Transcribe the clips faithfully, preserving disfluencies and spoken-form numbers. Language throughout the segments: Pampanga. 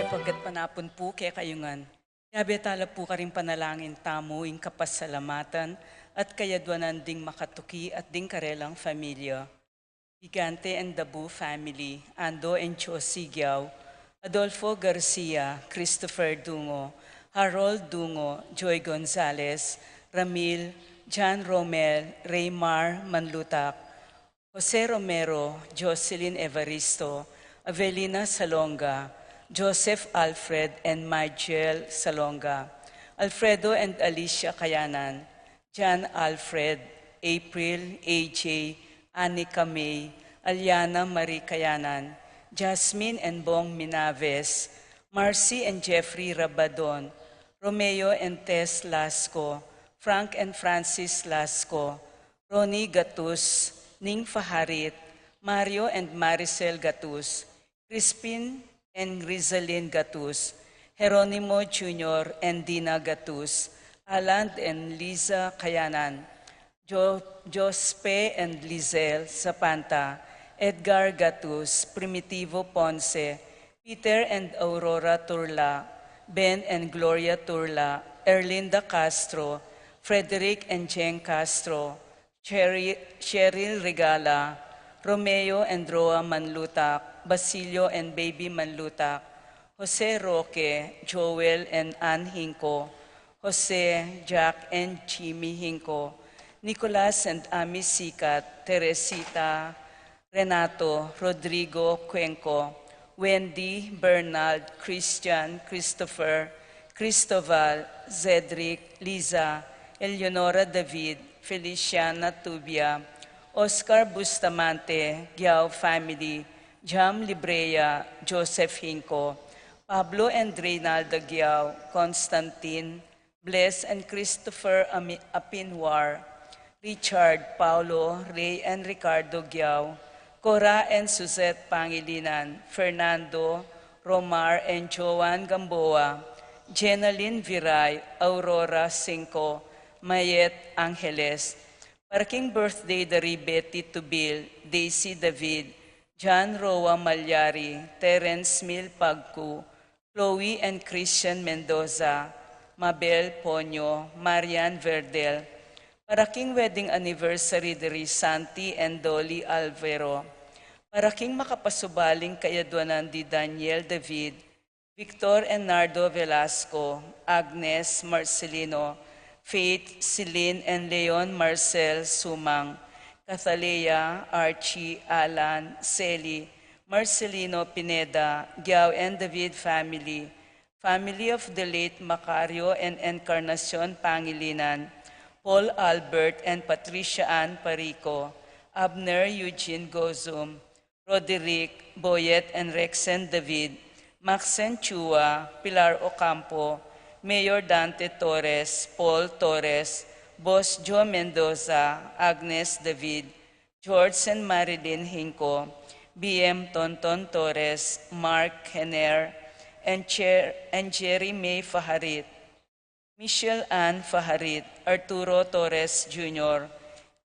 Pagkat panapun pu kekayu ngan. Yabe tala pu karing panalangin tamu ing kapasalamatan at kayadwanan ding makatuki at ding karelang familia. Gigante and Dabu family, Ando and Josie Giao, Adolfo Garcia, Christopher Dungo, Harold Dungo, Joy Gonzalez, Ramil, John Romel, Raymar Manlutak, Jose Romero, Jocelyn Evaristo, Avelina Salonga, Joseph Alfred and Michael Salonga, Alfredo and Alicia Kayanan, John Alfred, April, A J, Anika May, Aliana Marie Kayanan, Jasmine and Bong Minaves, Marcy and Jeffrey Rabadon, Romeo and Tess Lasco, Frank and Francis Lasco, Ronnie Gatus, Ning Faharit, Mario and Maricel Gatus, Crispin and Rizalin Gatus, Jeronimo Junior and Dina Gatus, Alan and Liza Kayanan, Jo-, Jospe and Lizelle Zapanta, Edgar Gatus, Primitivo Ponce, Peter and Aurora Turla, Ben and Gloria Turla, Erlinda Castro, Frederick and Jeng Castro, Cheri-, Cheryl Regala, Romeo and Roa Manlutak, Basilio and Baby Manlutak, Jose Roque, Joel and Ann Hinco, Jose, Jack and Jimmy Hinco, Nicolas and Ami Sikat, Teresita, Renato, Rodrigo Cuenco, Wendy, Bernard, Christian, Christopher, Cristoval, Cedric, Liza, Eleonora David, Feliciana Tubia, Oscar Bustamante, Giao family, Jam Librea, Joseph Hinco, Pablo and Reynalda Giao, Constantine, Bless and Christopher Ami-, Apinwar, Richard, Paulo, Ray and Ricardo Giao, Cora and Suzette Pangilinan, Fernando, Romar and Joan Gamboa, Jenalyn Viray, Aurora Cinco, Mayet Angeles. Para king birthday da ri Betty Tubil, Daisy David, John Roa Malyari, Terence Mil Pagku, Chloe and Christian Mendoza, Mabel Ponyo, Marian Verdel. Para king wedding anniversary da ri Santi and Dolly Alvero. Para king makapasubaling kayadwanan di Daniel David, Victor and Nardo Velasco, Agnes Marcelino, Faith, Celine and Leon Marcel Sumang, Cathalea, Archie, Alan, Sally, Marcelino Pineda, Giao and David family, family of the late Macario and Encarnacion Pangilinan, Paul Albert and Patricia Ann Parico, Abner Eugene Gozum, Roderick, Boyet and Rexen David, Maxen Chua, Pilar Ocampo, Mayor Dante Torres, Paul Torres, Boss Joe Mendoza, Agnes David, George and Marilyn Hinco, B M Tonton Torres, Mark Henner, and, Cher- and Jerry May Faharit, Michelle Ann Faharit, Arturo Torres Junior,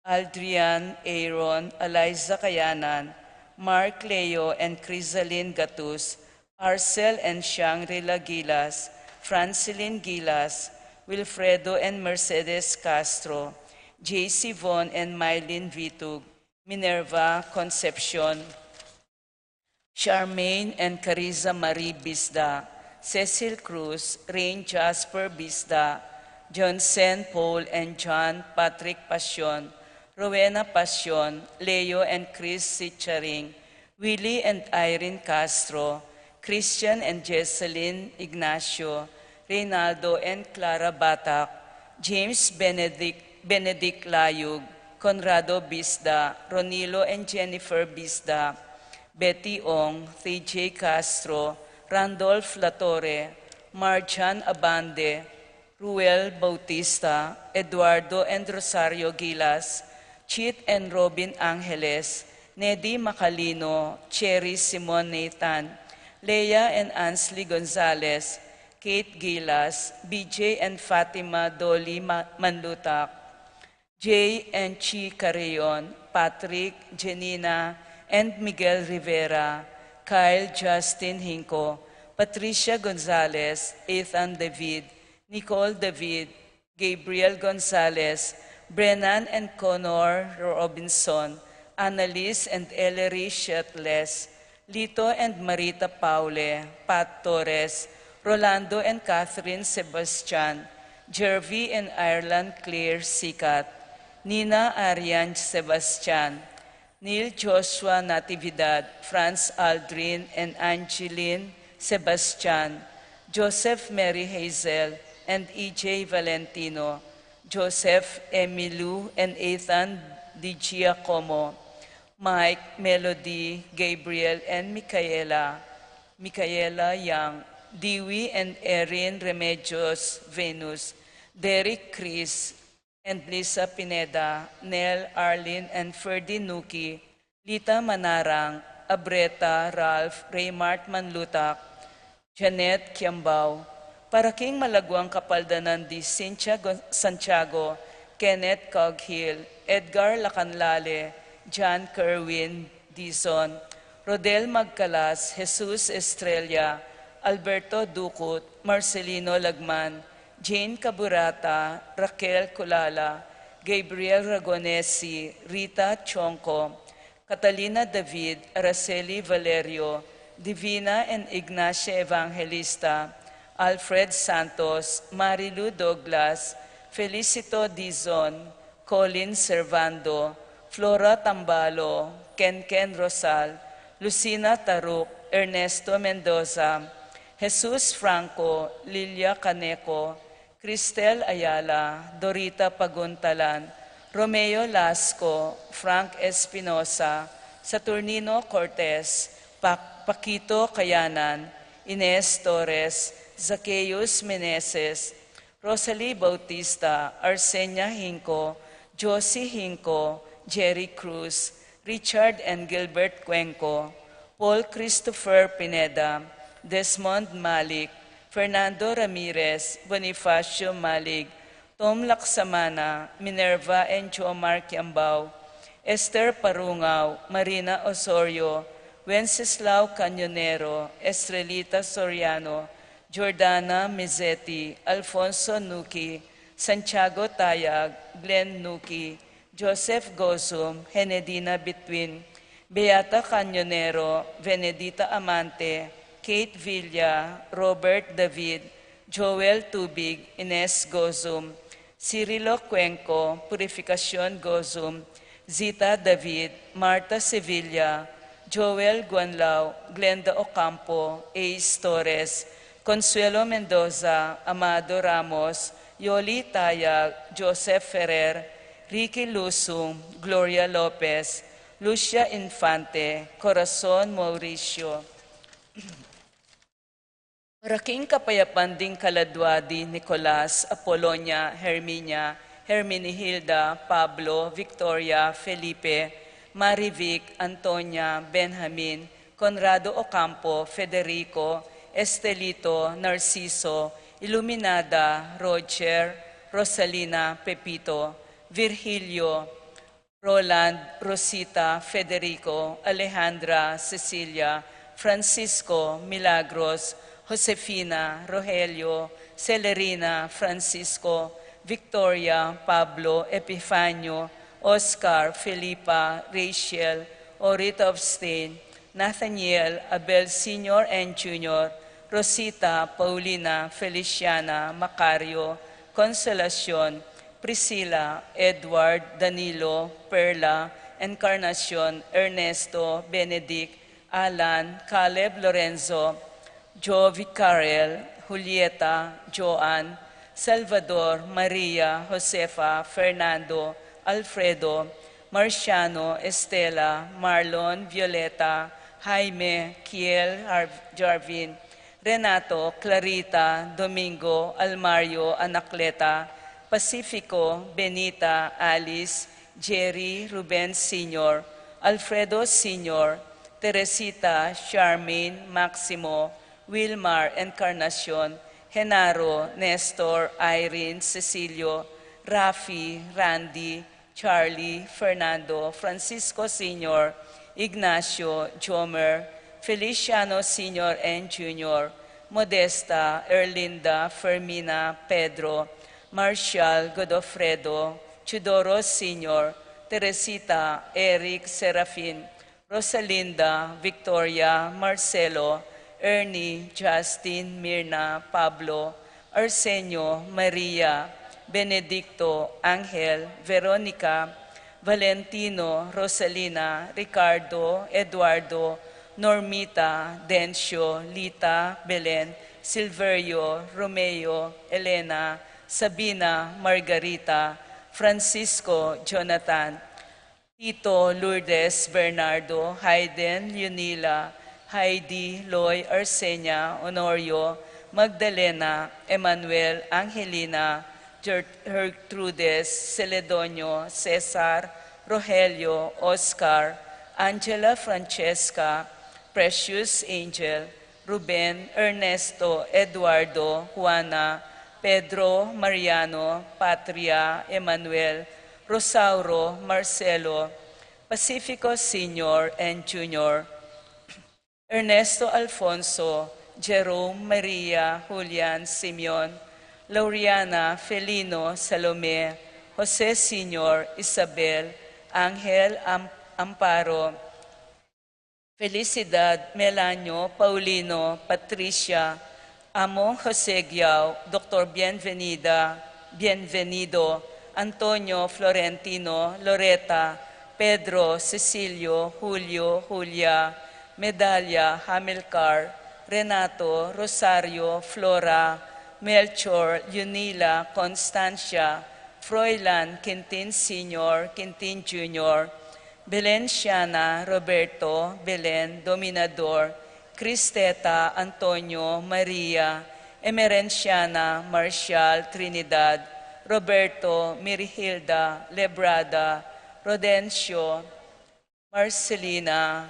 Aldrian Aaron, Eliza Kayanan, Mark Leo and Crisalin Gatus, Arcel and Shangri-La Gilas, Francilin Gilas, Wilfredo and Mercedes Castro, J C Von and Mylene Vitug, Minerva Concepcion, Charmaine and Carissa Marie Bisda, Cecil Cruz, Rain Jasper Bisda, Johnson Paul and John Patrick Passion, Rowena Passion, Leo and Chris Sicharing, Willie and Irene Castro, Christian and Jesselyn Ignacio, Reynaldo and Clara Batak, James Benedict, Benedict Layug, Conrado Bisda, Ronilo and Jennifer Bisda, Betty Ong, T J Castro, Randolph Latorre, Marjan Abande, Ruel Bautista, Eduardo and Rosario Gilas, Chit and Robin Angeles, Nedi Macalino, Cherry Simon Nathan, Leia and Ansley Gonzalez, Kate Gilas, B J and Fatima Dolly Ma- Manlutak, Jay and Chi Carreon, Patrick, Janina, and Miguel Rivera, Kyle Justin Hinco, Patricia Gonzalez, Ethan David, Nicole David, Gabriel Gonzalez, Brennan and Connor Robinson, Annalise and Ellery Shetles, Lito and Marita Paule, Pat Torres, Rolando and Catherine Sebastian, Jervy and Ireland Claire Sikat, Nina Arian Sebastian, Neil Joshua Natividad, Franz Aldrin and Angeline Sebastian, Joseph Mary Hazel and E J Valentino, Joseph Emilu and Ethan Di Giacomo, Mike, Melody, Gabriel and Micaela, Micaela Young, Dewey and Erin Remedios Venus, Derek Chris, and Lisa Pineda, Nel, Arlene, and Ferdy Nuki, Lita Manarang, Abreta, Ralph, Raymart Manlutak, Janet Kiambao, para king malaguang kapaldanan di Cynthia Gon-, Santiago, Kenneth Coghill, Edgar Lacanlale, John Kerwin Dizon, Rodel Magcalas, Jesus Estrella, Alberto Ducut, Marcelino Lagman, Jane Caburata, Raquel Culala, Gabriel Ragonesi, Rita Chonco, Catalina David, Araceli Valerio, Divina and Ignacia Evangelista, Alfred Santos, Marilu Douglas, Felicito Dizon, Colin Servando, Flora Tambalo, Kenken Rosal, Lucina Taruk, Ernesto Mendoza, Jesus Franco, Lilia Caneco, Cristel Ayala, Dorita Paguntalan, Romeo Lasco, Frank Espinosa, Saturnino Cortez, Pac-, Paquito Kayanan, Ines Torres, Zacchaeus Meneses, Rosalie Bautista, Arsenia Hinco, Josie Hinco, Jerry Cruz, Richard and Gilbert Cuenco, Paul Christopher Pineda, Desmond Malik, Fernando Ramirez, Bonifacio Malig, Tom Laksamana, Minerva and Jomar Kiambao, Esther Parungao, Marina Osorio, Wenceslao Cañonero, Estrelita Soriano, Jordana Mizeti, Alfonso Nuki, Santiago Tayag, Glenn Nuki, Joseph Gozum, Henedina Bitwin, Beata Cañonero, Venedita Amante, Kate Villa, Robert David, Joel Tubig, Ines Gozum, Cirilo Cuenco, Purificacion Gozum, Zita David, Marta Sevilla, Joel Guanlao, Glenda Ocampo, Ace Torres, Consuelo Mendoza, Amado Ramos, Yoli Tayag, Joseph Ferrer, Ricky Lusung, Gloria Lopez, Lucia Infante, Corazon Mauricio. Maraking kapayapan ding kaladua di Nicolas, Apolonia, Herminia, Herminihilda, Pablo, Victoria, Felipe, Marivic, Antonia, Benjamin, Conrado Ocampo, Federico, Estelito, Narciso, Iluminada, Roger, Rosalina, Pepito, Virgilio, Roland, Rosita, Federico, Alejandra, Cecilia, Francisco, Milagros, Josefina, Rogelio, Celerina, Francisco, Victoria, Pablo, Epifanio, Oscar, Felipa, Rachel, Orita of Stain, Nathaniel, Abel Senior and Junior, Rosita, Paulina, Feliciana, Macario, Consolacion, Priscilla, Edward, Danilo, Perla, Encarnacion, Ernesto, Benedict, Alan, Caleb, Lorenzo, Jovi, Carel, Julieta, Joan, Salvador, Maria, Josefa, Fernando, Alfredo, Marciano, Estela, Marlon, Violeta, Jaime, Kiel, Har-, Jarvin, Renato, Clarita, Domingo, Almario, Anacleta, Pacifico, Benita, Alice, Jerry, Ruben Senior, Alfredo Senior, Teresita, Charmaine, Maximo, Wilmar, Encarnacion, Genaro, Nestor, Irene, Cecilio, Rafi, Randy, Charlie, Fernando, Francisco Senior, Ignacio, Jomer, Feliciano Senior and Junior, Modesta, Erlinda, Fermina, Pedro, Marshall, Godofredo, Teodoro Senior, Teresita, Eric, Serafin, Rosalinda, Victoria, Marcelo, Ernie, Justin, Mirna, Pablo, Arsenio, Maria, Benedicto, Angel, Veronica, Valentino, Rosalina, Ricardo, Eduardo, Normita, Dencio, Lita, Belen, Silverio, Romeo, Elena, Sabina, Margarita, Francisco, Jonathan, Tito, Lourdes, Bernardo, Hayden, Leonila, Heidi, Loy, Arsenia, Honorio, Magdalena, Emmanuel, Angelina, Ger-, Gertrudes, Celedonio, Cesar, Rogelio, Oscar, Angela, Francesca, Precious, Angel, Ruben, Ernesto, Eduardo, Juana, Pedro, Mariano, Patria, Emmanuel, Rosauro, Marcelo, Pacifico Senior and Junior, Ernesto, Alfonso, Jerome, Maria, Julian, Simeon, Lauriana, Felino, Salome, Jose Senior, Isabel, Angel, Am-, Amparo, Felicidad, Melanio, Paulino, Patricia, Among Jose Guiao, Doctor Bienvenida, Bienvenido, Antonio, Florentino, Loreta, Pedro, Cecilio, Julio, Julia, Medalia, Hamilcar, Renato, Rosario, Flora, Melchor, Yunila, Constancia, Froilan, Quintin Senior, Quintin Junior, Belenciana, Roberto, Belen, Dominador, Cristeta, Antonio, Maria, Emerenciana, Marcial, Trinidad, Roberto, Mirihilda, Lebrada, Rodencio, Marcelina,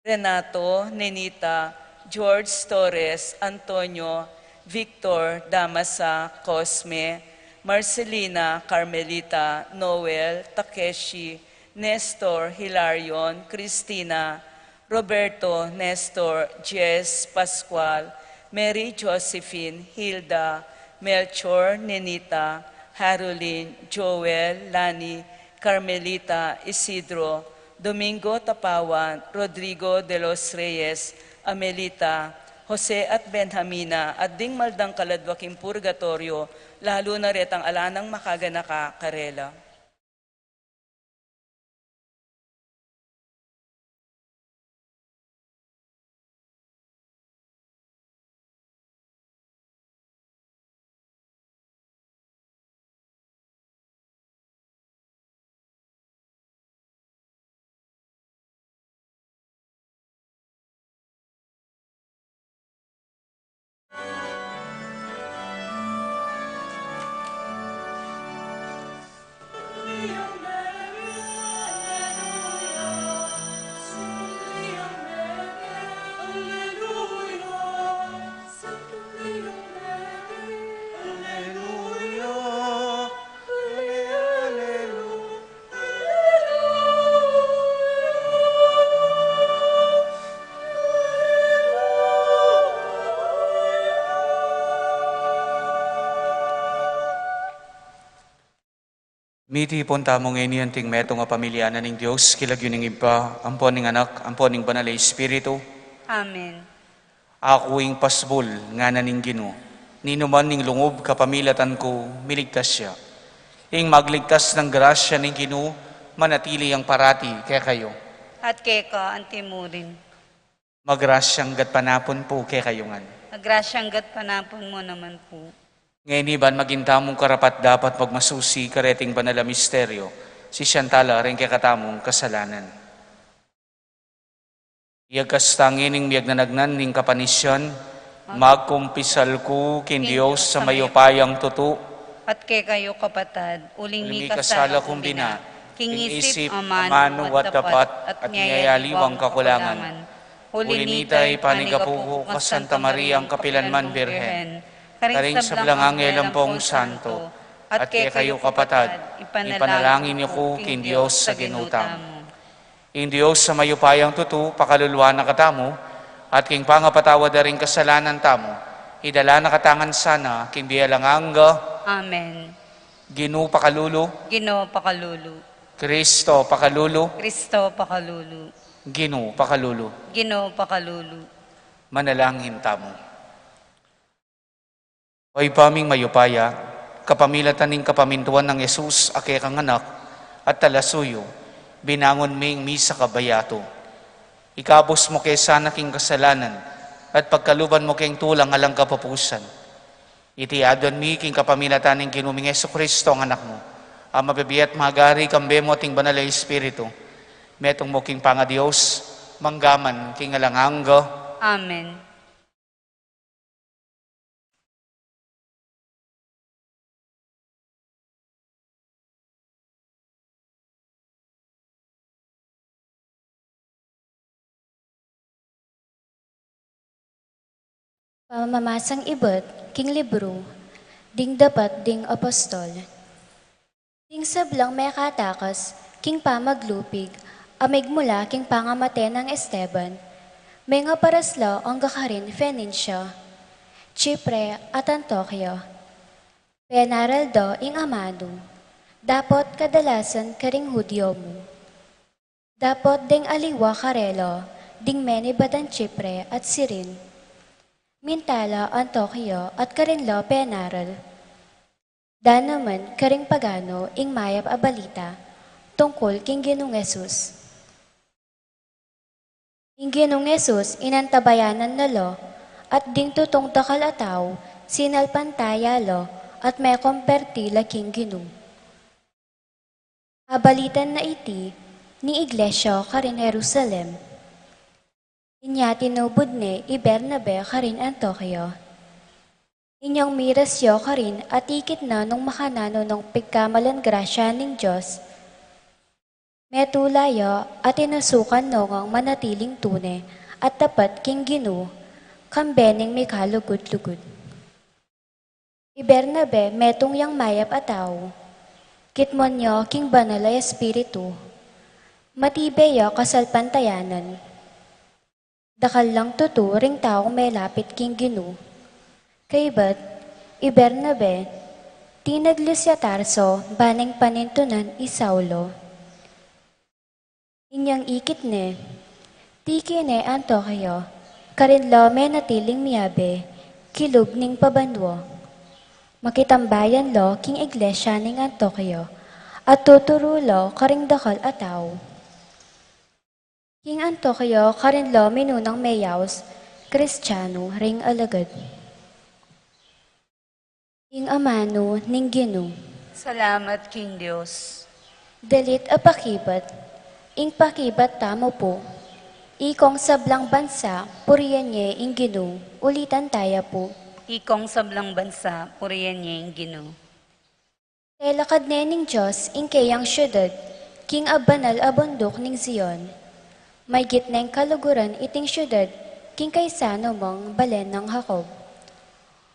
Renato, Nenita, George, Torres, Antonio, Victor, Damasa, Cosme, Marcelina, Carmelita, Noel, Takeshi, Nestor, Hilarion, Cristina, Roberto, Nestor, Jess, Pascual, Mary, Josephine, Hilda, Melchor, Nenita, Harolin, Joel, Lani, Carmelita, Isidro, Domingo, Tapawan, Rodrigo de los Reyes, Amelita, Jose at Benjamina, at ding maldang kaladwa king purgatoryo, lalu na retang ala nang makaganaka karela. Mitipun tamu ngeni anting metung a pamilya na ning Dios, king lagyu ning Ibpa, ampo ning Anak, ampo ning Banal a Espiritu. Amen. Aku ing pasbul, ngana ning Ginu, ninuman ing lungub kapamilatan ku, miligtas ya. Ing magligtas nang grasya ning Ginu, manatili yang parati kekayu. At keka antimurin. Magrasyang gatpanapun pu kekayu ngan. Magrasyang gatpanapun mu naman pu. Ngeni ban maging tamung karapat-dapat magmasusi kareting banal a misteryo, sisian tala ring kekatamung kasalanan. Iyagkas ta ngening miyagnanagnan ning kapanisyan, magkumpisal ku king Dios a mayupayang tutu. At kekayu kapatad, uling mikasala kung bina, king isip, amanu, at dapat, at miyayaliwang kakulangan. Uli nita, ipanigapu ku kang Santa Maria, ang kapilanman Birhen, karing sablang anghel ampong santo, at kekayu kapatad, ipanalangin yu ku king Dios a Ginu tamu. Ing Dios a mayupayang tutu, pakaluluan na katamu, At king pangapatawad da ring kasalanan tamu, idala na katamu ngan sana king bie alang angga. Amen. Ginu, pakalulu. Ginu, pakalulu. Kristo, pakalulu. Kristo, pakalulu. Ginu, pakalulu. Ginu, pakalulu. Manalangin tamu. O Ibpa ming mayupaya, kapamilatan ning kapamintuan nang Jesus a kekang Anak at talasuyu, binangun ming misang kabayatu. Ikabus mu ke sana king kasalanan at pagkaluban mu keng tulang alang kapupusan. Iti aduan mi king kapamilatan ning Ginu ming Jesucristo a Anak mu, a mabibie at magari kambe mu at ning Banal a Espiritu, metung mu king pangaDios, mangga man king alang angga. Amen. Pamamasang ibat king libru ding Dapat ding Apostol. Ding sablang mekatakas king pamaglupig a migmula king pangamate nang Esteban, mengaparas la angga karin Fenicia, Chipre at Antioquia. Penaral da ing amanu, dapot kadalasan karing Judio mu. Dapot deng aliwa karela ding menibatan Chipre at Cirene. Minta la Antioquia at karin la penaral. Danaman karing pagano ing mayap a balita tungkul king Ginung Jesus. Ing Ginung Jesus inantabayanan na la, at ding tutung dakal a tau sinalpantaya la at mekomberti la king Ginu. Abalitan na iti ning iglesia karin Jerusalem. Inya tinubud ne i Bernabe karin Antioquia. Inyang miras ya karin at ikit na nung makananu nang pigkamalan grasya ning Dios. Metula ya at inusukan no ngang manatiling tune at tapat king Ginu, kambe ning mikalugud-lugud. I Bernabe metung yang mayap a tau. Kitmon ya king Banal a Espiritu. Matibe ya kasalpantayanan. Dakal lang tutu ring taung melapit king Ginu. Kaybat, i Bernabe, tinaglus ya Tarso, ba neng panintunan i Saulo. Inyang ikit ne, tiki ne Antioquia, karin la menatiling miyabe kilub ning pabanua. Makitambayan la king iglesia ning Antioquia, at tuturu la karing dakal a tau. King Antioquia karin la minunang meyaus Kristiano ring alagad. Ing amanu ning Ginu. Salamat king Dios. Dalit a pakibat, ing pakibat tamu pu. Ikong sablang bansa, purian ye ing Ginu, ulitan taya pu. Ikong sablang bansa, purian ye ing Ginu. Telakad ne ning Dios ing keyang siudad, king abanal a bunduk ning Zion. Maygit neng kaluguran iting siudad, king kaysa nu mang balen nang Jacob.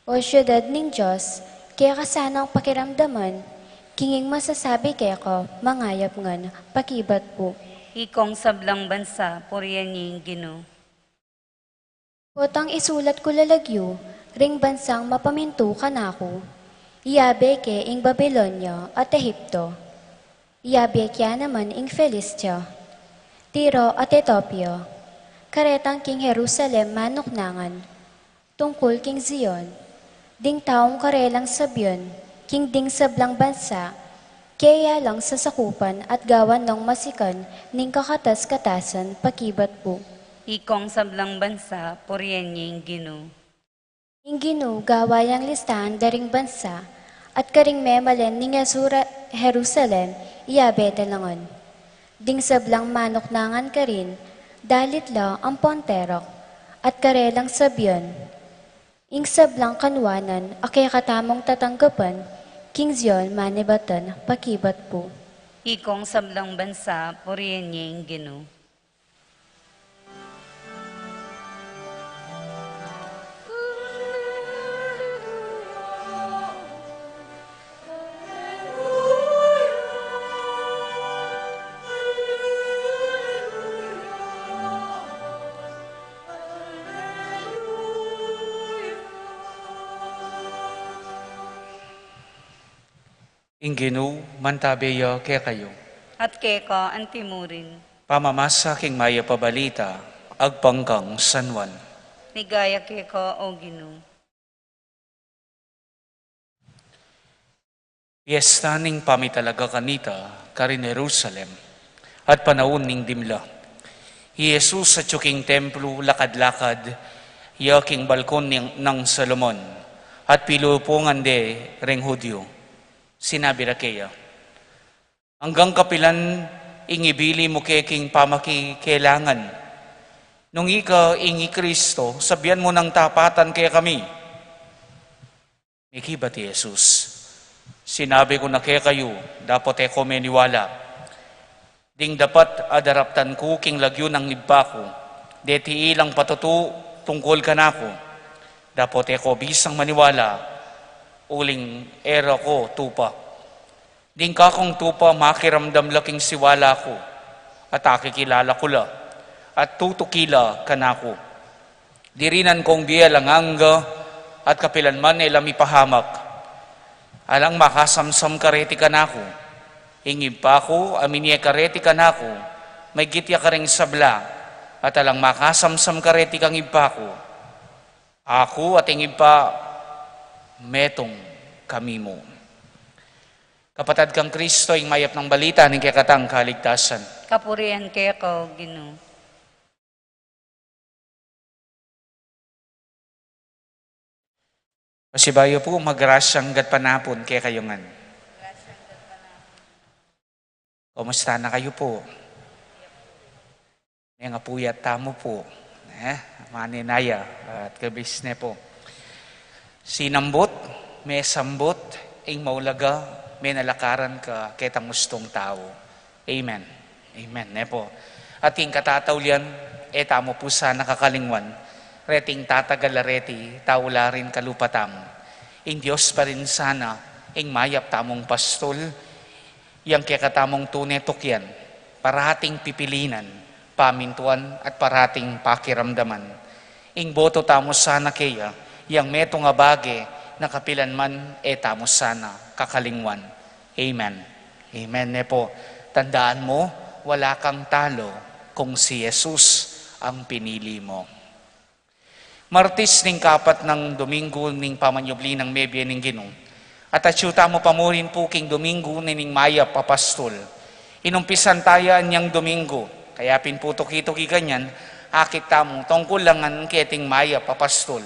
O siudad ning Dios, keka sanang pakiramdaman, king ing masasabi keka, mangayap ngan, pakibat pu. Ikong sablang bansa, purian ye ing Ginu. Potang isulat ku la lagyu ring bansang mapamintu kanaku, iyabe ke ing Babilonia at Ehipto, iyabe ke ya naman ing Filistia, Tiro at Etiopia, karetang king Jerusalem manuknangan, tungkul king Zion, ding taung karelang sabian, king ding sablang bansa, keya lang sasakupan at gawan nong masikan ning kakatas-katasan pakibat pu. Ikong sablang bansa, purian ye ing Ginu. Ing Ginu gawa yang listahan da ring bansa, at karing memalen ning Jezura-, Jerusalem, iyabe da la ngan. Ding sablang manuknangan karin, dalit la ampon terak, at karelang sabian. Ing sablang kanuanan a kekatamung tatanggapan, king Zion manibatan pakibat pu. Ikong sablang bansa, purian ye ing Ginu. Ing Ginu mantabe ya kekayu. At keka antimurin. Pamamasa king mayap a balita agpang kang San Juan. Ligaya keka, O Ginu. Piesta ning Pamitalaga kanita karin Jerusalem, at panaun ning dimla. I Jesus atyu king templo lakad-lakad ya king balkon ning, nang Salomon, at pilupungan de reng Judio. Sinabi ra keya, "Anggang kapilan ing ibili mu ke king pamakikelangan? Nung ika ing i Kristo, sabian mu nang tapatan kekami." Mekibat i Jesus, "Sinabi ku na kekayu, dapot e ko meniwala. Ding dapat a daraptan ku king lagyu nang Ibpa ku, deti ilang patutu tungkul kanaku, dapot e ko bisang maniwala, uling e ra ko tupa. Ding kakung tupa makiramdam la king siwala ku, at akikilala ku la, at tutuki la kanaku. Dirinan kong bie alang angga, at kapilan man e la mipahamak. Alang makasamsam kareti kanaku. Ing Ibpa ku a minie kareti kanaku, maigit ya karing sabla, at alang makasamsam kareti kang Ibpa ku. Aku at ing Ibpa, metung kami mu." Kapatad kang Kristo, ing mayap nang balita ning kekatang kaligtasan. Kapurian keka, O Ginu. Pasibayu pu, magrasyang gatpanapun kekayu ngan. Kumusta na kayu pu? Mengapuyat tamu pu, e? Manenaya at kabis ne pu. Sinambut, mesambut ing maulaga, menalakaran ka ketang ustung tau. Amen. Amen, ne pu. At ing katataulian, e tamu pu sana kakalingwan, reting tatagal a reti, tau la rin kalupa tamu. Ing Dios pa rin sana ing mayap tamung pastul, yang kekatamung tune tukyan, parating pipilinan, pamintuan at parating pakiramdaman. Ing boto tamu sana keya, yang metung a bage na kapilan man e tamu sana kakalingwan. Amen. Amen, ne pu. Tandaan mo, wala kang talo kung si Jesus ang pinili mo. Martis ning kapat nang Domingo ning pamanyubli nang mebie ning Ginu. At atyu tamu pa mu rin pu king Domingo ning mayap a pastul. Inumpisan taya inyang Domingo, kaya pin pu tuki-tuki kanyan, akit tamu tungkul la ngan keting mayap a pastul.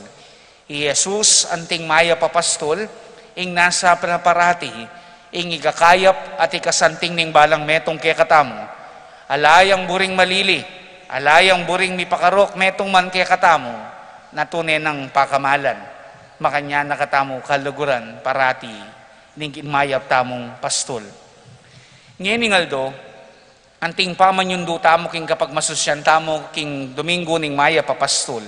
I Jesus anting mayap a pastul, ing nasa para-, parati, ing ikakayap at ikasanting ning balang metung kekatamu. Ala yang buring malili, ala yang buring mipakarok metung man kekatamu, na tune nang pakamalan. Makanyan na katamu kaluguran parati ning mayap tamung pastul. Ngening aldo, anting pamanyundu tamu king kapagmasusyan tamu king Domingo ning mayap a pastul.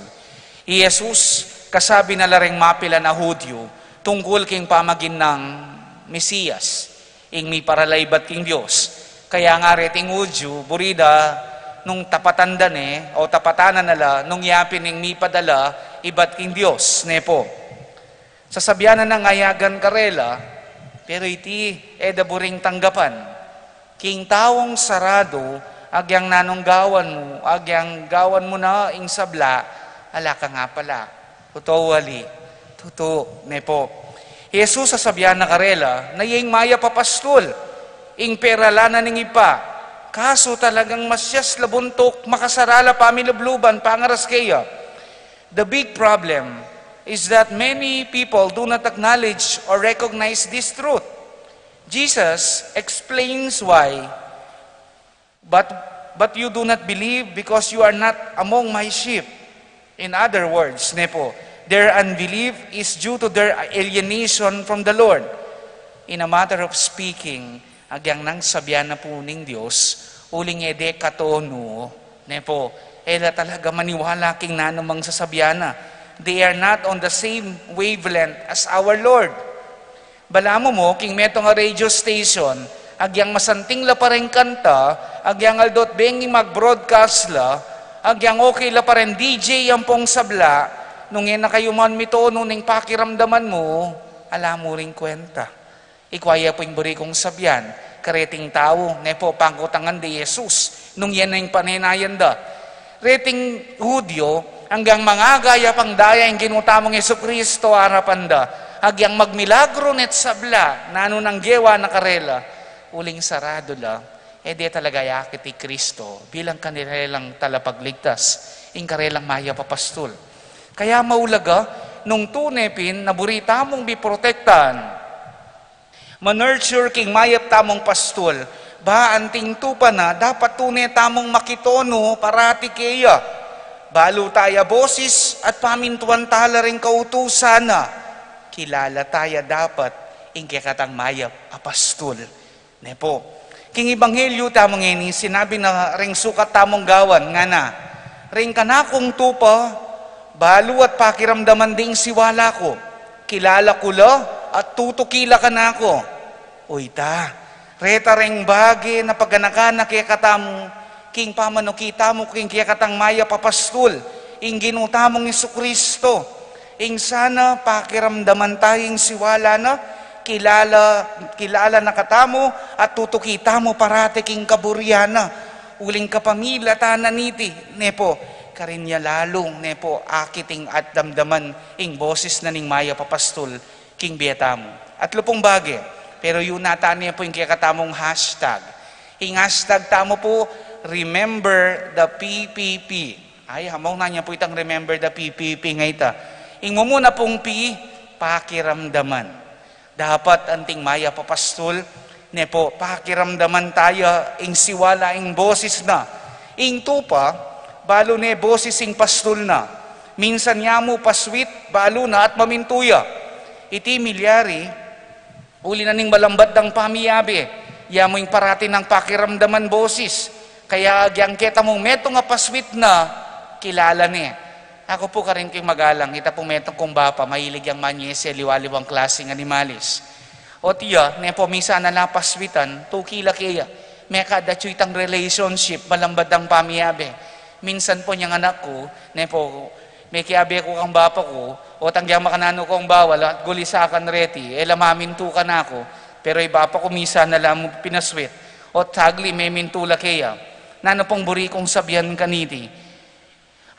I Jesus, kasabi na la reng mapilan a Judio tungkul king pamagin nang Mesias, ing miparala ibat king Dios. Kaya nga reting Judio, buri da nung tapatan da ne, o tapatanan na la, nung yapin ing mipadala ibat king Dios, ne pu. Sasabian na nang ayagan karela, pero iti e da buring tanggapan. King taung saradu, agyang nanung gawan mu, agyang gawan mu na ing sabla, ala ka nga pala. Totoo, ali. Totoo, ne pu. Jesus sasabian na karela, na iyang mayap a pastul, ing peralanan ning Ibpa. Kasu talagang masyas la buntuk, makasarala pamilubluban, pangaras keya. The big problem is that many people do not acknowledge or recognize this truth. Jesus explains why, "But, but you do not believe because you are not among my sheep." In other words, ne pu, their unbelief is due to their alienation from the Lord. In a matter of speaking, agyang nang sabian na pu ning Dios, uling e de katonu, ne pu, e la talaga maniwala king nanumang sasabian na. They are not on the same wavelength as our Lord. Balamu mu, king metung a radio station, agyang masanting la pa reng kanta, agyang aldo't bengi mag-broadcast la, agyang okay la pa reng D J ampong sabla, nung e na kayu man mitonu ning pakiramdaman mu, ala mu ring kwenta. Ikwa ya pu ing buri kung sabian, kareting tau, ne pu, pangkutangan de Jesus, nung yan ing panenayan da. Reting Hudyo, anggang mangaga ya pang daya ing Ginu tamung Jesucristo arapan da, agyang magmilagru ne't sabla, nanu nang gewa na karela, uling saradu la, e de talaga ya akit i Kristo bilang karelang talapagligtas, ing karelang mayap a pastul. Kaya maulaga, nung tune pin na buri tamung biprotektan, manurture king mayap tamung pastul, ba anting tupa na dapat tune tamung makitonu parati keya. Balu taya bosis at pamintuan tala ring kautusan na, kilala taya dapat ing kekatang mayap a pastul. Ne pu. King Ebanghelyo tamu ngeni, sinabi na ring sukat tamung gawan, ngana, ring kanakung tupa, balu at pakiramdaman ding siwala ku. Kilala ku la at tutuki la kanaku. Uy ta, reta ring bage na paganakan na kekatamu, king pamanuki tamu king kekatang mayap a pastul, ing Ginu tamung Jesucristo. Ing sana pakiramdaman taya ing siwala na, kilala, kilala na katamu, at tutuki tamu parati king kaburian na. Uling kapamilatan na niti, ne pu, karin ya lalu, ne pu, akiting at damdaman ing bosis na ning mayap a pastul king bie tamu. At lupung bage, pero yu na tane pu ing kekatamung hashtag. Ing hashtag tamu pu, remember the P P P. Ay, hamong na nya pu itang remember the P P P ngeni ta. Ing mumuna pung P, pakiramdaman. Dapat anting mayap a pastul, ne pu, pakiramdaman taya ing siwala ing bosis na. Ing tupa, balu ne bosis ing pastul na. Minsan ya mu paswit, balu na at mamintu ya. Iti milyari, uli na ning malambat dang pamiyabe, ya mu ing parati nang pakiramdaman bosis. Kaya agyang keta mung metung a paswit na, kilala ne. Aku pu karin king magalang, ita pu metung kung bapa, mahilig yang manyese aliwa-aliwang klaseng animalis. Ot iya, ne pu, minsan na la paswitan, tuki la keya. Mekad atyu itang relationship, malambat dang pamiyabe. Minsan pu nyang anak ku, ne pu, mekiabe ku kang bapa ku, ot agyang makananu kung bawal, at gulisakan reti, e la mamintu kanaku, pero i bapa ku minsan na la mu pinaswit, ot saglit memintu la keya. Nanu pung buri kung sabian kaniti?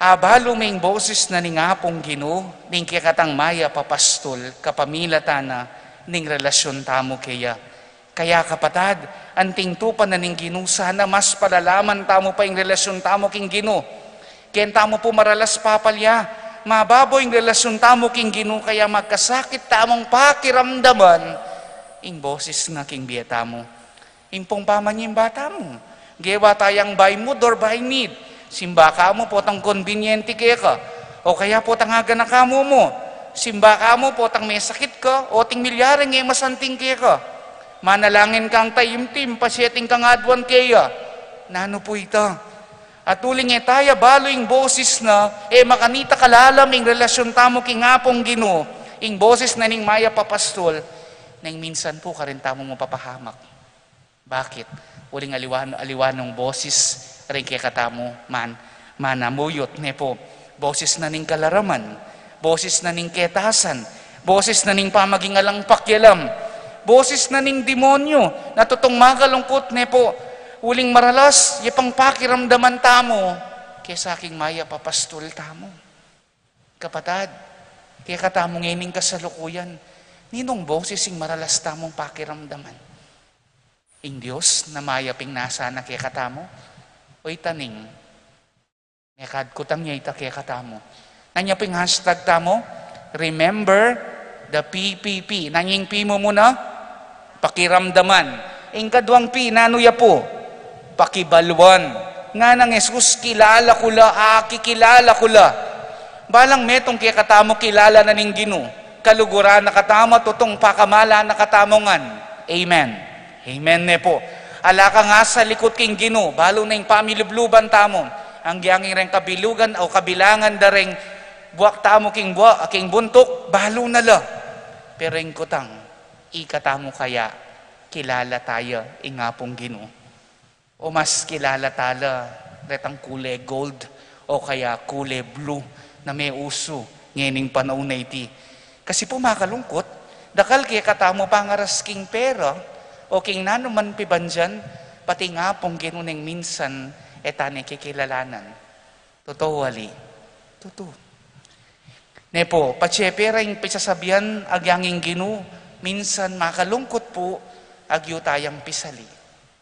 Abalu me ing bosis na ning Apung Ginu, ning kekatang mayap a pastul, kapamilatan na ning relasyun tamu keya. Kaya kapatad, anting tupa na ning Ginu, sana mas palalaman tamu pa ing relasyun tamu king Ginu. Ken tamu pu maralas papalya, mababo ing relasyun tamu king Ginu, kaya magkasakit tamung pakiramdaman ing bosis na king bie tamu. Ing pung pamanyimba tamu, gewa tayang by mood or by need. Simba ka mu potang konbinyente keka, o kaya potang agana ka mu mu. Simba ka mu potang mesakit ka, o ting milyari e masanting keka. Manalangin kang taimtim, pasiete ing kang aduan keya. Nanu pu ita? At uling e taya balu ing bosis na, e makanita kalalam ing relasyun tamu king Apung Ginu, ing bosis na ning mayap a pastul, neng minsan pu karin tamu mapapahamak. Bakit? Uling aliwa, aliwa nung bosis ring kekatamu man, manamuyut, ne pu. Bosis na ning kalaraman, bosis na ning ketasan, bosis na ning pamaging alang pakialam, bosis na ning demonyo, na tutung makalungkut, ne pu. Uling maralas ya pang pakiramdaman tamu kesa king mayap a pastul tamu. Kapatad, kekatamu ngening kasalukuyan, ninung bosis ing maralas tamung pakiramdaman? Ing Dios na mayap ing nasa na kekatamu, o ita ning mekad kutang ya ita kekatamu? Nanu ya pu ing hashtag tamu? Remember the P P P. Nanu ing P mu muna? Pakiramdaman. Ing kaduang P, nanu ya pu? Pakibaluan. Nganang Jesus, kilala ku la, akikilala ku la. Balang metung kekatamu kilala na ning Ginu, kaluguran na katamu, tutung pakamalan na katamu ngan. Amen. Amen, ne pu. Ala kang asalikut king Ginu, balu na ing pamilubluban tamu, anggyang reng kabilugan o kabilangan da reng buak tamu king bua-, king buntuk, balu na la. Pero ing kutang, ikatamu kaya kilala taya ing Apung Ginu? O mas kilala tala retang kule gold o kaya kule blue na meusu ngening panaun a iti? Kasi pu makalungkut, Dakal kekatamu pangaras king pera o king nanuman pibandian, pati ing Apung Ginu neng minsan e ta ne kikilalanan. Tutu, ali? Tutu. Ne pu, patse pera ing pisasabian, agyang ing Ginu minsan makalungkut pu, agyu tayang pisali.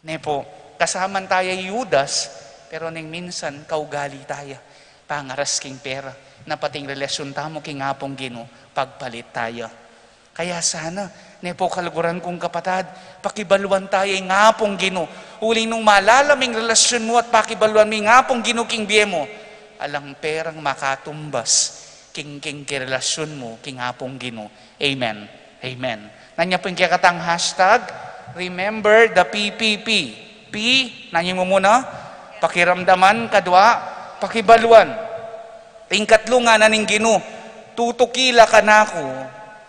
Ne pu, kasaman taya i Judas, pero neng minsan kaugali taya pangaras king pera, na pati ing relasyun tamu king Apung Ginu pagpalit taya. Kaya sana, ne pu, kaluguran kung kapatad, pakibaluan taya ing Apung Ginu. Uling nung malalam ing relasyun mu at pakibaluan mu ing Apung Ginu king bie mu, alang perang makatumbas king, king, king relasyun mu king Apung Ginu. Amen. Amen. Nanu ya pu ing kekatang hashtag? Remember the P P P. P, nanu ya ing mumuna? Pakiramdaman. Kadua, pakibaluan. Ing katlu, ngana ning Ginu, tutuki la kanaku,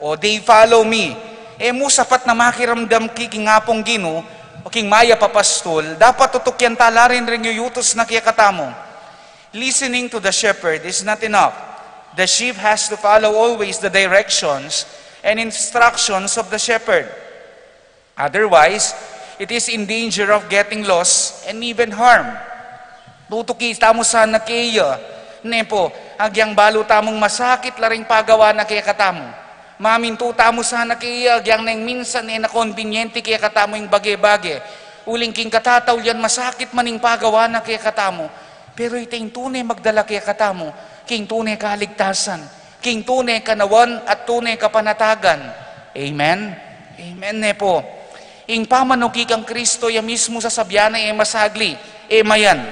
o they follow me. E mu sapat na makiramdam ki king Apung Ginu o king Mayap a Pastul, dapat tutukian ta la rin ring yuyutus na kekatamu. Listening to the shepherd is not enough. The sheep has to follow always the directions and instructions of the shepherd. Otherwise, it is in danger of getting lost and even harm. Tutuki tamu sana keya, ne pu, agyang balu tamung masakit la ring pagawa na kekatamu. Mamintu tamu sana keya, agyang neng minsan e na kombinyente kekatamu ing bage-bage. Uling king katataulian masakit man ing pagawa na kekatamu, pero ita ing tune magdala kekatamu king tune kaligtasan, king tune kanawan at tune kapanatagan. Amen? Amen, ne pu? Ing pamanuki kang Kristo, ya mismu sasabian na e masagli, e mayan,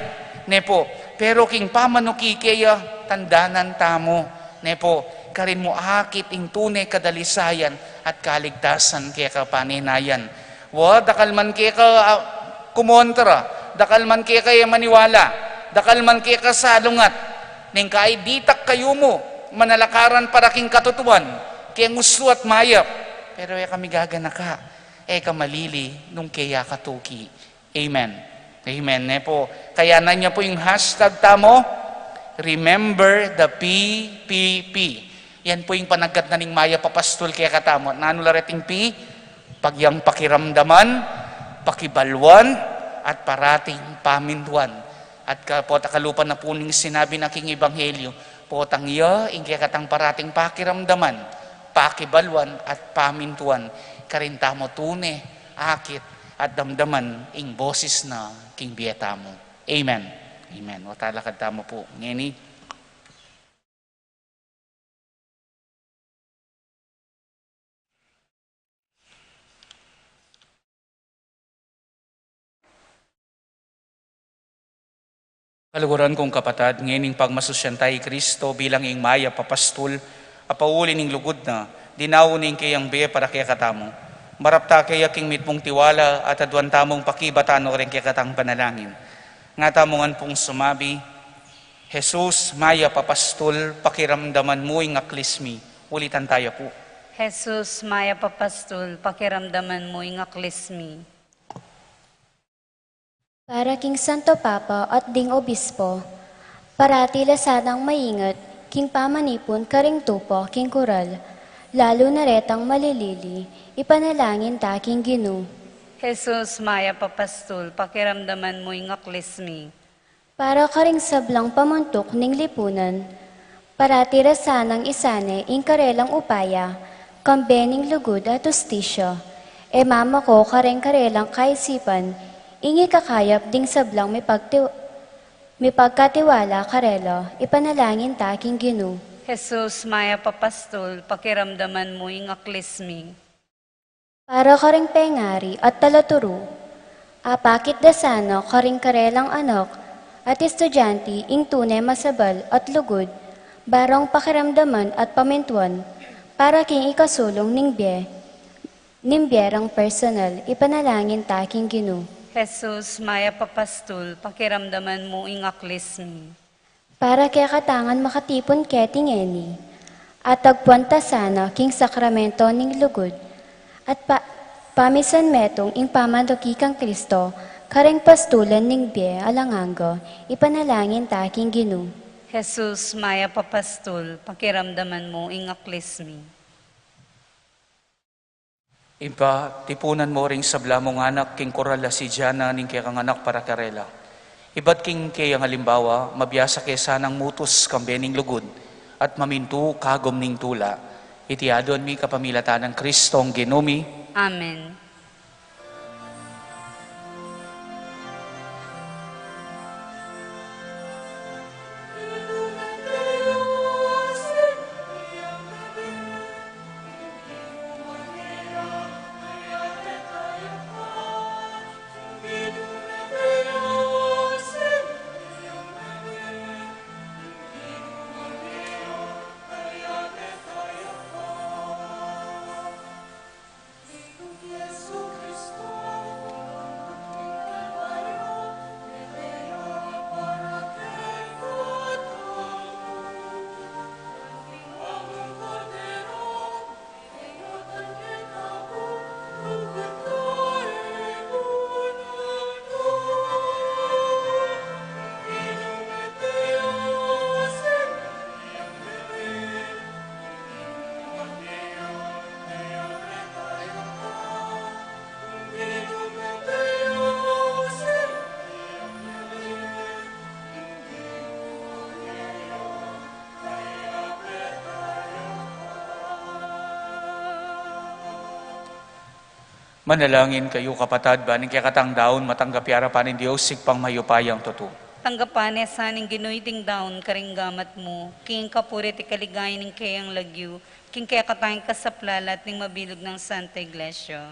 ne pu? Pero king pamanuki keya, tandanan tamu, ne pu, karin mu akit ing tune kadalisayan at kaligtasan keka paninayan. Wa, dakal man keka, ah, kumontra, dakal man keka e maniwala, dakal man keka salungat. Neng kai ditak kayumu, manalakaran para king katutuan, keng uslu at mayap. Pero e ka migaganaka, e ka malili, nung keya ka tuki. Amen. Amen, ne pu? Kaya nanu ya pu ing hashtag tamu? Remember the P P P. Yan pu ing panagat na ning Mayap a Pastul kekatamu. Nanu la reting P? Pagyang pakiramdaman, pakibaluan, at parating pamintuan. At ka-, potang kalupa na pu ning sinabi na king Ebanghelyo, potang ya ing kekatang parating pakiramdaman, pakibaluan, at pamintuan, karin tamu tune akit at damdaman ing boses na king bie tamu. Amen. Amen. O, talakad tamu pu ngeni. Kaluguran kung kapatad, ngening pagmasusyan ta i Kristo bilang ing Mayap a Pastul, a pauli ning lugud na, dinaun ne ing keyang bie para kekatamu. Marap ta keya king mitmung tiwala at aduan tamung pakibatan no ring kekatang panalangin. Nga tamu ngan pung sumabi, Jesus, Mayap a Pastul, pakiramdaman mu ing aklis mi. Ulitan taya pu. Jesus, Mayap a Pastul, pakiramdaman mu ing aklis mi. Para king Santo Papa at ding Obispo, parati la sanang maingat king pamanipun karing tupa king kural, lalu na retang malilili, ipanalangin ta king Ginu. Jesus, Mayap a Pastul, pakiramdaman mu ing aklis mi. Para karing sablang pamuntuk ning lipunan, parati ra sanang isane ing karelang upaya, kambe ning lugud at hustisya, e mamako kareng karelang kaisipan, ing ikakayap ding sablang mipagti-, mipagkatiwala karela, ipanalangin ta king Ginu. Jesus, Mayap a Pastul, pakiramdaman mu ing aklis mi. Para karing pengari at talaturu, apakit da sana karing karelang anak at estudyante ing tune masabal at lugud, barang pakiramdaman at pamintuan, para king ikasulung ning bie, ning bie rang personal, ipanalangin ta king Ginu. Jesus, Mayap a Pastul, pakiramdaman mu ing aklis mi. Para kekatang ngan makatipun keti ngeni, atagpuan ta sana king sakramento ning lugud, at pa-, pamisan metung ing pamanuki kang Kristo, kareng pastulan ning bie alang angga, ipanalangin ta king Ginu. Jesus, Mayap a Pastul, pakiramdaman mu ing aklis mi. Ibpa, tipunan mu ring sabla mung anak king koral a si Diana ning kekang anak para karela. Ibat king keyang alimbawa, mabiasa ke sanang mutus kambe ning lugud at mamintu kagum ning tula. Iti aduan mi kapamilatan nang Kristong Ginu mi. Amen. Manalangin kayu, kapatad, ban ing kekatang daun matanggap ya arapan ning Dios, Ibpang mayupayang tutu. Tanggapan na sa ning Ginu iting daun karing gamat mu, king kapurian at kaligayan ning keyang lagyu, king kekatang kasaplalan at ning mabilug nang Santa Iglesia.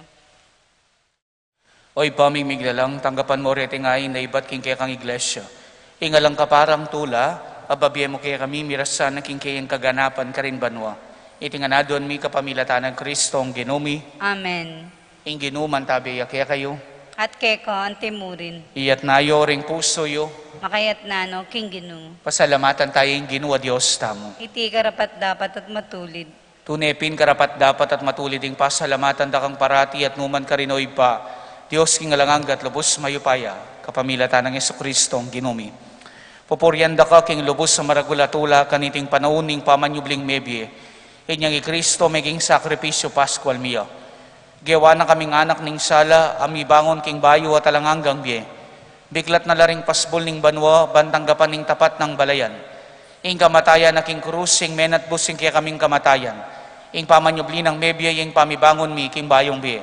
O Ibpa ming miglalang, tanggapan mu reting ain a ibat king kekang Iglesia. Ing alang kaparang tula a babie mu kekami, mirasan na king keyang kaganapan karin banua. Iti ngan aduan mi kapamilatan nang Kristong Ginu mi. Amen. Ing Ginu mantabe ya kekayu. At keka antimurin. Iyatna yu ring pusu yu. Makayatna no king Ginu. Pasalamatan taya ing Ginu a Dios tamu. Iti karapat-dapat at matulid. Tune pin karapat-dapat at matulid ing pasalamatan da kang parati at nukarin man, O Ibpa, Dios king alang angga at lubus mayupaya, kapamilatan nang Jesucristong Ginu mi. Pupurian da ka king lubus a maragul a tula kaniting panaun ning pamanyubling mebie. Inyang i Kristo meging sakripisyu Paskual mi ya. Gewa na kaming anak ning sala a mibangun king bayu at alang anggang bie. Biklat na la ring pasbul ning banua ban tanggapan ning tapat nang balayan. Ing kamatayan na king krus ing menatbus king kekaming kamatayan. Ing pamanyubli nang mebie ing pamibangun mi king bayung bie.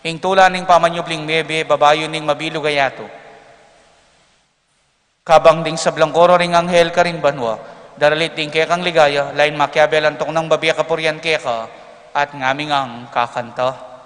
Ing tula ning pamanyubling mebie babayu ning mabilug a yatu. Kabang ding sablang koro ring anghel karin banua, daralit ding kekang ligaya, lain makiabe lantok nang babie kapurian keka, at ngaming kakanta.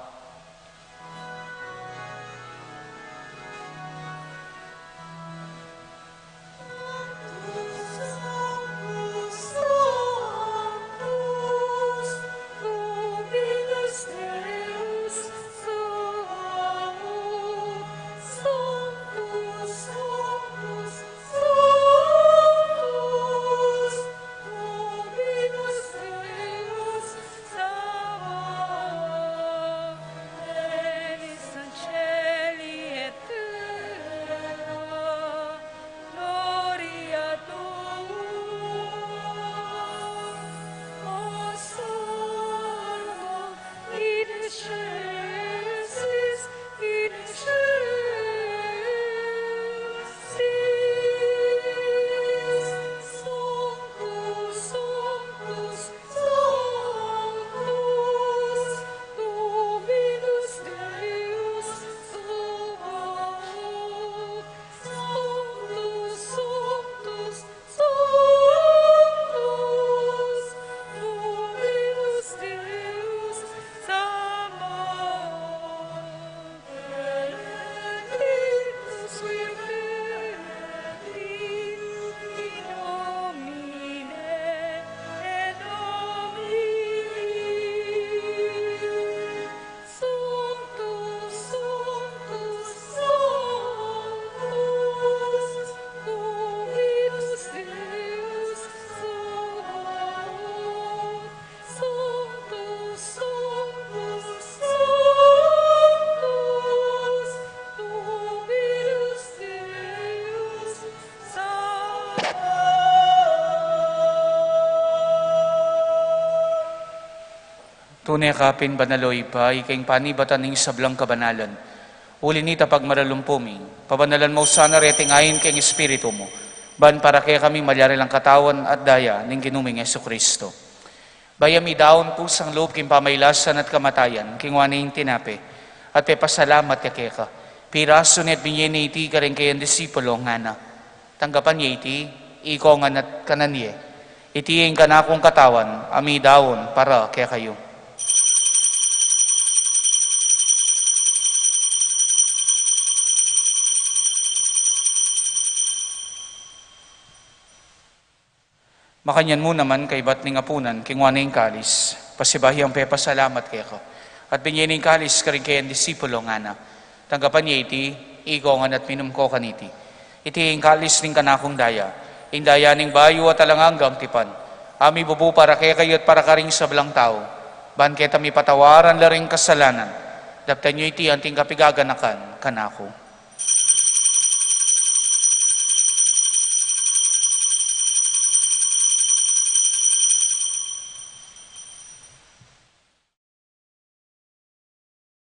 Tune ka pin banal, o Ibpa, ika ing panibatan ning sablang kabanalan. Uli na nita, pagmaralumpu mi, pabanalan mu sana reting ain king Espiritu mu, ban para kekami malyari lang katawan at daya ning Ginu ming Jesucristo. Bayu mi daun pusang lub king pamailasan at kamatayan, kinua ne ing tinape, at pepasalamat ya keka. Pirasu ne at binye ne iti karing kayang disipulo, ngana: Tanggapan ye iti, ikong ngan at kanan ye. Iti ing kanakung katawan, a midaun para kekayu. Makanyan mu naman, kaybat ning apunan, kinua ne ing kalis, pasibayu yang pepasalamat keka, at binye ne ing kalis karing kayang disipulo, ngana: Tanggapan ye iti, ikong ngan at minum ko kaniti. Iti ing kalis ning kanakung daya, ing daya ning bayu at alang anggang tipan, a mibubu para kekayu at para karing sablang tau, ban keta mipatawaran la ring kasalanan. Daptan yu iti anting kapigaganakan kanaku.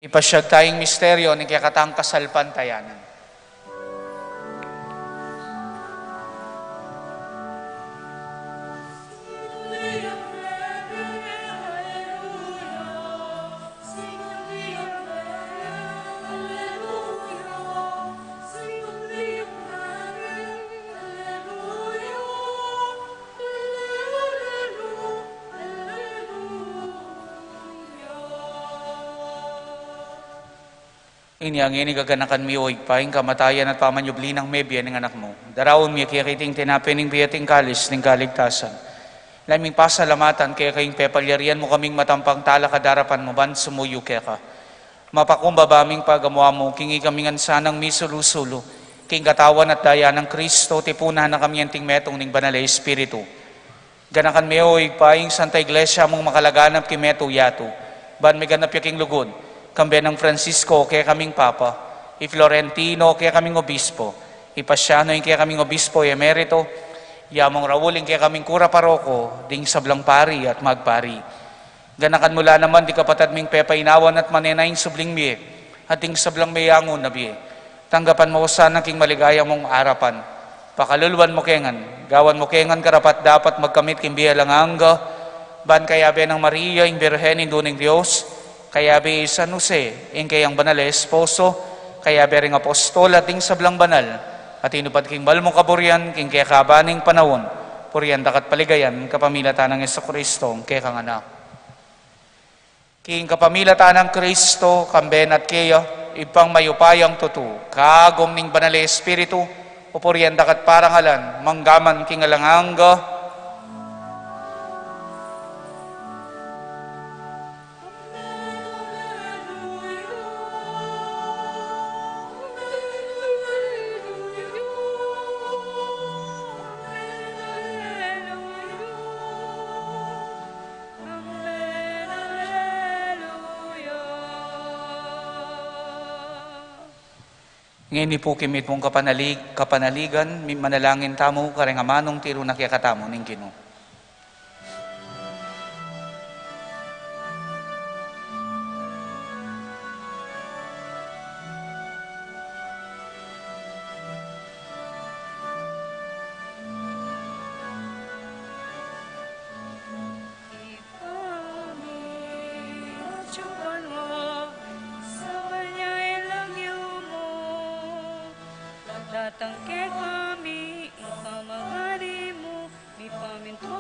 Ipasyag taya ing misteryu ning kekatang kasalpantayanan. Inya ngeni gaganakan mi, o Ibpa, ing kamatayan at pamanyubli nang mebie ning Anak mu. Daraun mi keka iting tinape ning bie at ing kalis ning kaligtasan. Lalu ming pasalamatan keka ing pepalyarian mu kaming matampang talakad king arapan mu ban sumuyu keka. Mapakumbaba ming pagamu-amu king ikami ngan sanang misulu-sulu king katawan at daya nang Kristo, tipunan na kami anting metung ning Banal a Espiritu. Ganakan me, o Ibpa, ing Santa Iglesia mung makalaganap king metung yatu, ban miganap ya king lugud, kambe nang Francisco, kekaming Papa, i Florentino, kekaming Obispo, i Pasiano, ing kekaming Obispo Emerito, i Among Raul, ing kekaming Kura Paroko, ding sablang pari at magpari. Ganakan mu la naman ding kapatad ming pepainawan at manenaya ing subling mie, at ding sablang meyangu na bie. Tanggapan mu la sana king maligaya mung arapan. Pakaluluan mu ke ngan, gawan mu ke ngan karapat-dapat magkamit king bie alang angga, ban kayabe nang Maria, ing Birhen, Indu ning Dios, kayabe i San Jose, ing keyang banal a esposo, kayabe ring apostol at ding sablang banal a tinupad king banal mung kaburian king kekaban ning panaun, purian daka at paligayan kapamilatan nang Jesucristo, ing kekang Anak. King kapamilatan nang Kristo, kambe na at keya, Ibpang mayupayang tutu, kagum ning Banal a Espiritu, pupurian daka at parangalan, mangga man king alang angga. Ngeni pu king mitmung kapanalig-, kapanaligan, mi-, manalangin tamu, kareng amanung tiru na kekatamu ning Ginu. Ibpa mi, atsu ka banua, misamban ya ing lagyu mu, datang kekami ing pamagari mu, mipamintu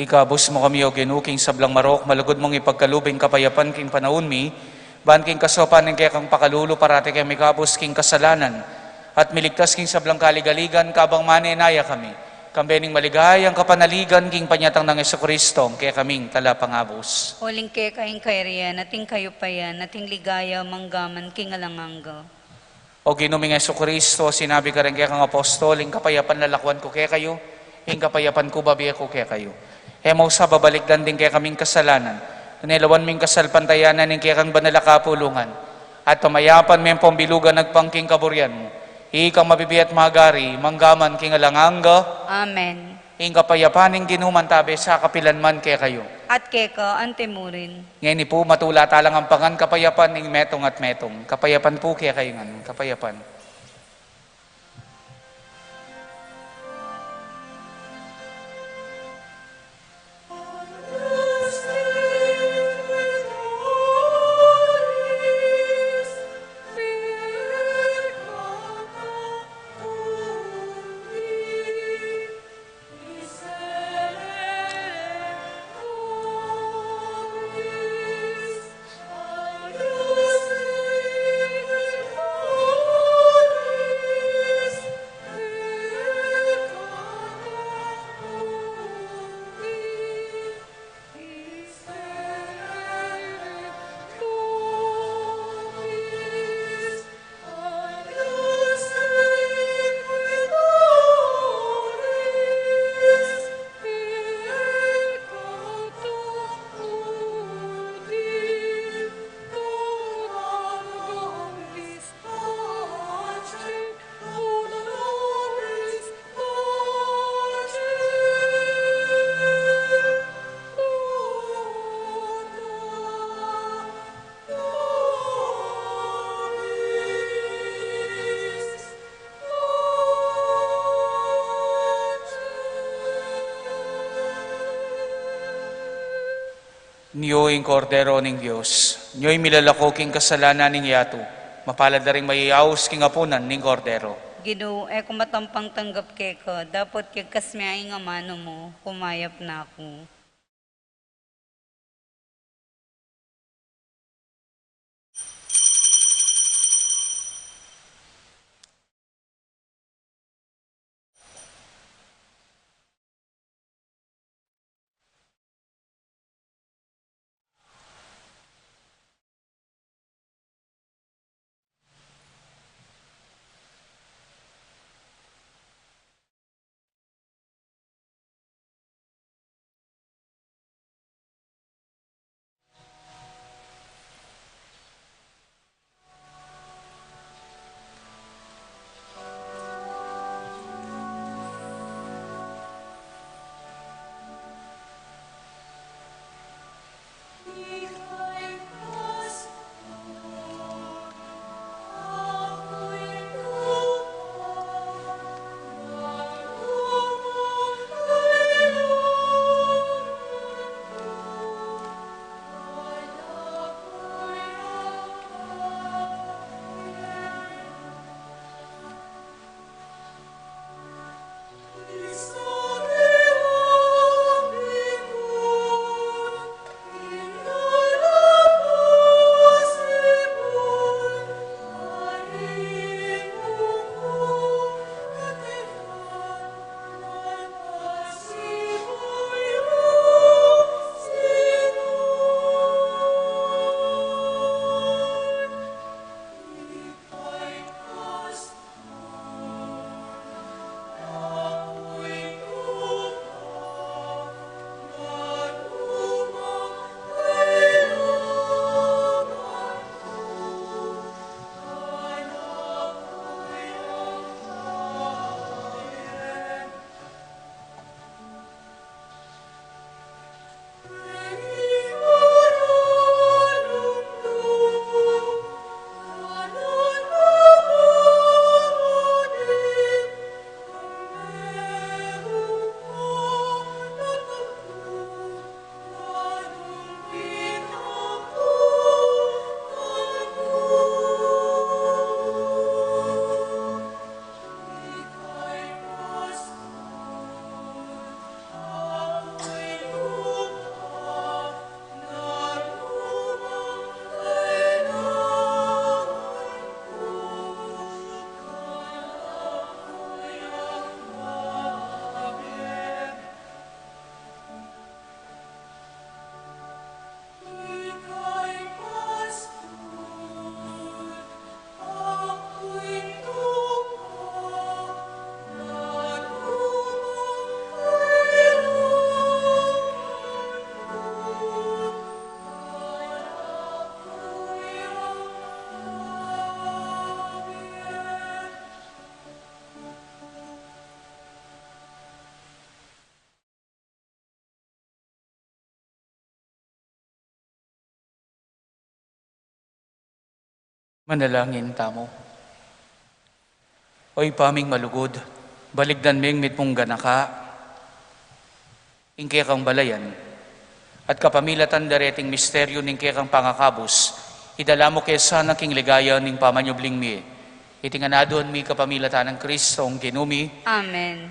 Ikabus mu kami, O Ginu, king sablang marok, malugud mung ipagkalub ing kapayapan king panaun mi, ban king kasaupan ning kekang pakalulu parati keng mikabus king kasalanan, at miligtas king sablang kaligaligan, kabang manenaya kami, kambe ning maligayang kapanaligan king panyatang nang Jesucristo, ing kekaming talapangabus. Uling keka ing kayarian, at ing kayupayan, at ing ligaya, manggaman king alang angga. O Ginu ming Jesucristo, sinabi ka reng kekang apostol, ing kapayapan lalakwan ku kekayu, ing kapayapan ku babie ku kekayu. E mu sa babalikdan ding kekaming kasalanan, nune lawan mu ing kasalpantayanan ning kekang banal a kapulungan, at pamayapan me ampong bilugan agpang king kaburian mu. Ikang mabibie at magari, manggaman king alang angga. Amen. Ing kapayapan ning Ginu mantabe sa kapilan man kekayu. At keka antimurin. Ngeni pu, matula talang ampangan kapayapan ning metung at metung. Kapayapan pu kekayu ngan, kapayapan. Nyo ing Kordero ning Dios, nyo ing milalako king kasalanan ning yatu. Mapalad la ring mayayaus king apunan ning Kordero. Ginu, e ku matampang tanggap keka, dapot kekasme ing amanu mu, kumayap na ku. Manalangin tamu. O Ibpa ming malugud, baligdan ming mitmung ganaka ing kekang balayan, at kapamilatan dareting misteryu ning kekang pangakabus, idala mu ke sana king ligaya ning pamanyubling mie. Iti ngan aduan mi kapamilatan nang Kristong Ginu mi. Amen.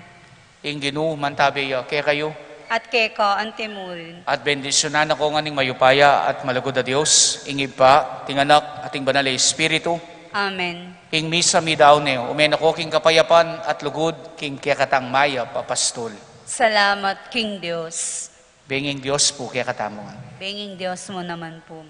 Ing Ginu mantabe ya kekayu. At keka antimurin. At bendisyunan na ko ngan ning mayupaya at malugud a Dios, ing Ibpa, ing Anak, at ing Banal a Espiritu. Amen. Ing misa mi daun ne, ume na ko king kapayapan at lugud king kekatang mayap a pastul. Salamat king Dios. Benging Dios pu kekatamu ngan. Benging Dios mu naman pu.